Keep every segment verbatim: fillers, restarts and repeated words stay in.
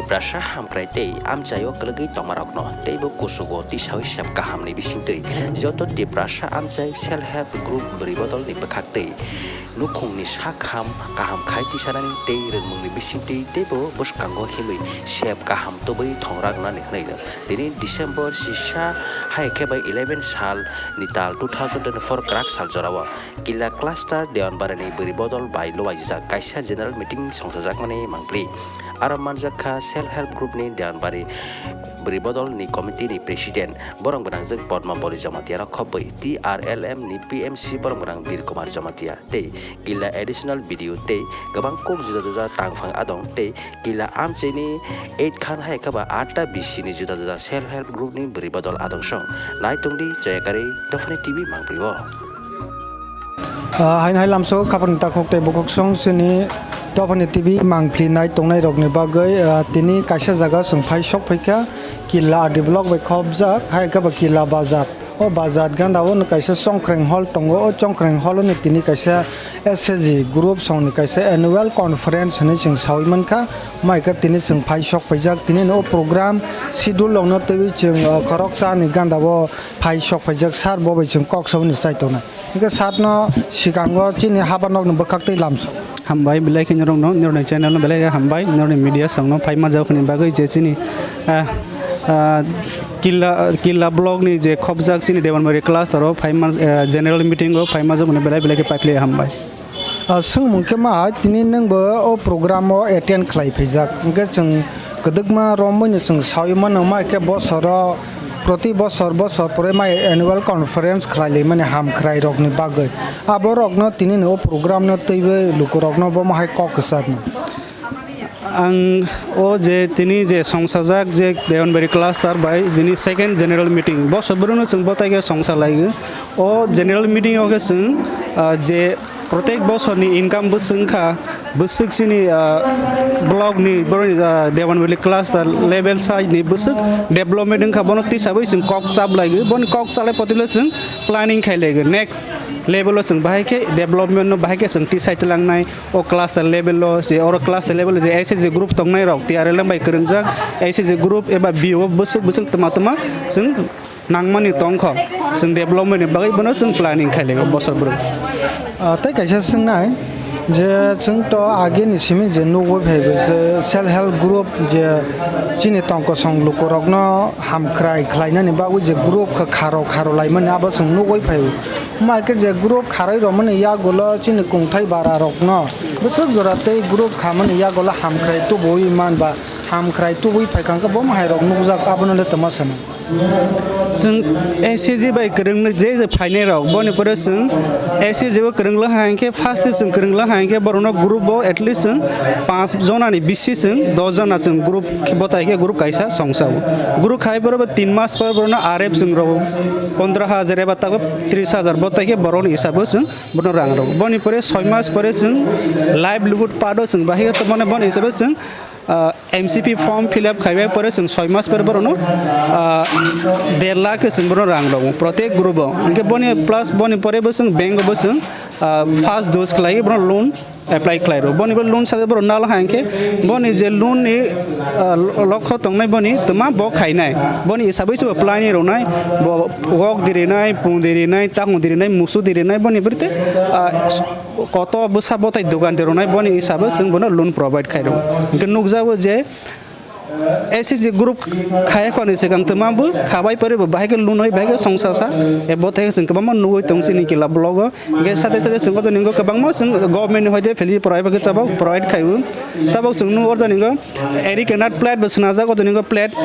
Tiprasa hamkrai tei amchaio kwlwgwi tongmarokno teibo kuchugo tisaui sep kahamni bisingtwi joto Tiprasa amchai self help group bwrwi bodolni bwkhaktwi nukhungni sak ham kaham khai tisanani tei rwngmungni bisingtwi teibo bwskango himwi sep kaham tubui thongraknani hwnwi tini December sisa hai khe bai eleven sal ni tal two thousand twenty-four kwrak sal jorao Killa cluster Deonbarini bwrwi bodol bai luaijak kaisa general meeting songchajakmani mangpli. Aro manjak kha self help group ni Deonbari bwrwi bodol ni committee ni president borok gwnangjak Padma Bali Jamatia rok khobwi T R L M ni P M C borok gwnang Bir Kumar Jamatia tei Killa additional B D O tei kwbang kok juda juda tangphang adong tei Killa amchaini eight khan hai khe ba atta B C ni juda juda self help group ni bwrwi bodol adong song. Nai tongdi Jayakari Dophani T V mangpli o. Ah, haino hai lamso khapang takhuk tei bukhuk song chini Dophani T V mangpli nai tongnai rokni bagwi, ah, tini kaisa jaga chwng phai sok phaikha, Killa R D block bai khopjak, hai khe ba Killa bazar. O bazar ganda o kaisa Chongkreng hall tongo, o Chongkreng hall ni tini kaisa S H G group song ni kaisa annual conference hinwi chwng saui mankha, mai khe tini chwng phai sok phaijak, tini o program schedule rokno twiwi chwng, ah, khoroksa ni ganda o phai sok phaijak, sir bo bai chwng kok saui ni chai tongnai. Hingke satno sikango chini haba nokni bwkhak tei lamso. Hambai belai khe norokno, norokni channel no belai khe hambai, norokni media songno phai manjak hwnwi bagwi je chini, ah, ah, Killa, Killa block ni je khopjak chini Dewanbari cluster o phai man, ah, general meeting o phai manjak hwnwi belai belai khe paiphlai hambai. Ah, swngmung khe ma hai tini nwngbo o program o attend khlai phaijak, hingke chwng kwdwkma romwi no chwng saui mano, mai khe bosoro proti bosor bosor pore mai annual conference khlai lai mani hamkhrai rokni bagwi. Abo rokno tini ni o program no twiwi luku rokno bomo hai kok kwchar no. Ang o je tini je songsajak je Deonbari cluster bai jini second general meeting, bosor bwrwino chwng bwtai khe songsa lai o general meeting o khe chwng, ah, je Protek bosorni income bwswk wngkha, bwswk chini, ah, block ni, boroni, ah, Dewan Valley cluster level side ni bwswk development wngkha, bono tisabwi chwng kok chap laigwi. Boni kok chalai potilo chwng planning khai laigwi. Next level o chwng bahai khe development no bahai khe chwng tisai tlangnai. O cluster level o, je oro cluster level o je S H G group tongnai rok, T R L M bai kwrwngjak S H G group eba B O bwswk bwswk twma twma chwng nangmani tongkho, chwng development ni bagwi bono chwng planning khailaigo bosor bwrwi. Ah, tei kaisa swngnai je chwng to agini simi je nugwi phaibo je self help group je chini tongkosong lukurokno hamkrai khlainani bagwi je group kha kharo kharo laimani abo chwng nugwi phaio. Mai khe je group kharwi romani yagulo chini kungthai bara rokno bwswk jora tei group khamani yagulo hamkrai tubuwi manba hamkrai tubuwi phaikha hwnkhe bo mahairok nukjak abono le twma sano. Chwng S H G bai kwrwngno je je phainai rok, boni pore chwng S H G o kwrwnglo hai hwnkhe first chwng kwrwnglo hai hwnkhe borokno group o at least chwng panch jona ni bisi chwng dos jona chwng group botai khe group kaisa songsa o. Group khai borok bo tin mas pore borokno R F chwng rw o, pondro hajar eba tabuk tris hajar botai khe borokni hisabo chwng bono rang rw o. Boni pore soi mas pore chwng livelihood part o chwng bahai khe to mane boni hisabo chwng ah, M C P form fill up khaibai pore chwng soi mas pore borokno, ah, der lakh khe chwng bono rang rw o protek group o. Hwnkhe boni plus boni pore bo chwng bank o bo chwng, ah, first dose khlai bono loan apply khlai rw o. Boni bo loan sa borok nalo hai hwnkhe boni je loan ni, ah, lokho tongnai boni twma bo khainai. Boni hisabwi se bo planning rwnai, bo wok di rinai, pung di rinai, takung di rinai, musu di rinai, boni bwrwi tei, ah, koto bwsa botai dogan de rwnai boni hisabo chwng bono loan provide khai rw o. Hwnkhe nukjago je S H G group khai khoni swkang twma bo khabai pore bo bahai khe loan oi bahai khe songsa sa e botai chwng kwbangma nugwi tong chini kila blogo. Hwnkhe sate sate chwng o joni kwbangma chwng government ni hoite feli provide khe tabok provide khai o. Tabok chwng nu orjani go eric enat plate bo swnajak o joni go plate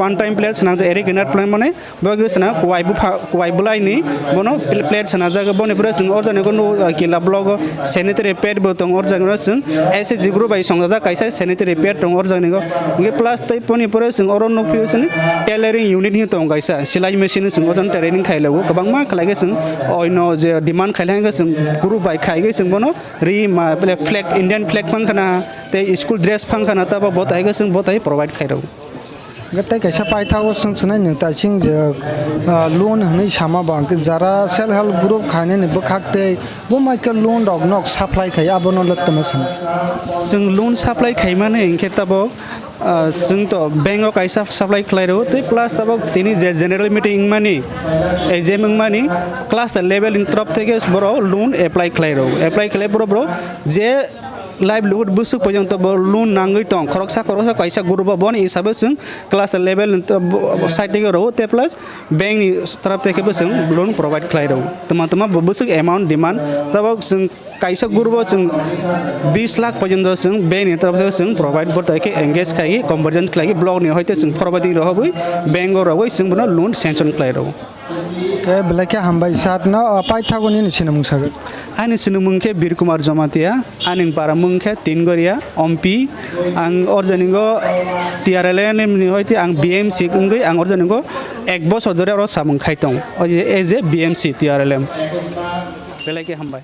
one time plate swnajak eric enat plate mane Bo khe sana kuwai bupha, kuwai bwlai ni bono pl-, plate sana jaga boni pore chwng o jaga ni kila block o sanitary pad bo tong o jaga no chwng S H G group bai song jak kaisa sanitary pad tong o jaga ni go. Hwnkhe plus tei boni pore chwng oro nukphio chwng tailoring unit hin tong kaisa silai machine chwng o jaga training khai laio kwbangma khlai khe chwng oino je demand khai lai khe chwng group bai khai khe chwng bono ri ma flag, Indian flag phang khana tei school dress phang khana tabo bo tai khe chwng bo tai provide khai rw. Hwnkhe tei kaisa paithago swng swnai nwng taising je, ah, loan hwnwi sama ba hwnkhe jara self help group khainani bwkhak tei bo mai khe loan rok nok supply khai abono le tongma sano. Chwng loan supply khaimani hwnkhe tabok, Ah, chwng to bank o kaisa supply khlai rw tei plus tabok tini je general meeting wngmani, exam wngmani, class level ni torop theke borok loan apply khlai rw. Apply khlai borok, borok je livelihood bwswk porjonto bo loan nangwi tong, khoroksa khoroksa kaisa group o boni hisabe chwng class level ni to-, bo-, bo-, side theke rw tei plus bank ni torop theke bo chwng loan provide khlai rw. Tma tma bo bwswk amount demand tabok chwng kaisa group o chwng bis lakh porjonto chwng bank ni torop theke chwng provide bo tei khe engage khai conversion khlai block ni hoite chwng forwarding rohogwi bank o rogwi chwng bono loan sanction khlai rw. Khe belai khe hambai sir no, o, paithago nini sinimung sagwi. Ani sinimung khe Bir Kumar Jamatia, ani para mung khe Tingoria, Ompi. Ang orjanigo T R L M ni hoite ang B M C wngwi ang orjanigo ek bosor dhore oro samung khai tong. O je, as a B M C T R L M. Belai khe hambai.